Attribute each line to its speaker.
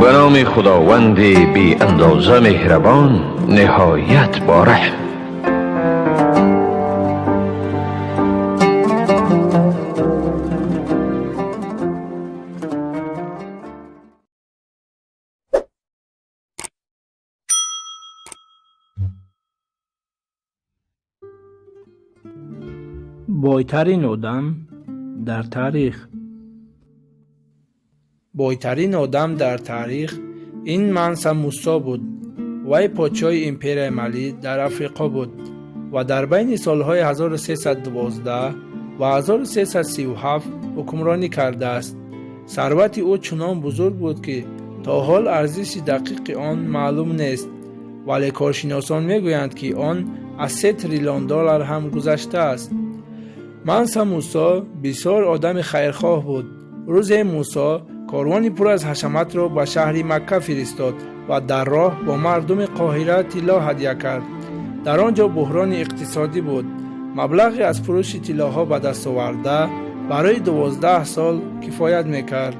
Speaker 1: Ба номи Худованди беандоза меҳрабон, ниҳоят бораҳм.
Speaker 2: Бойтарин одам дар таърих. Бойтарин одам дар таърих ин Манса Мусо буд. Вай подшоҳи империяи Мали дар Африқо буд ва дар байни солҳои 1312 ва 1337 ҳукмронӣ кардааст. Сарвати ӯ чунон бузург буд, ки то ҳол арзиши дақиқи он маълум нест, вале коршиносон мегӯянд, ки он аз 3 триллион доллар ҳам гузаштааст. Манса Мусо бисёр одами хайрхоҳ буд. Рӯзе Мусо корвони пур аз ҳашаматро ба шаҳри Макка фиристод ва дар роҳ бо мардуми Қоҳира тилло ҳадя кард. Дар он ҷо буҳрони иқтисодӣ буд. Маблағи аз фурӯши тиллоҳо ба даст оварда барои 12 сол кифоят мекард.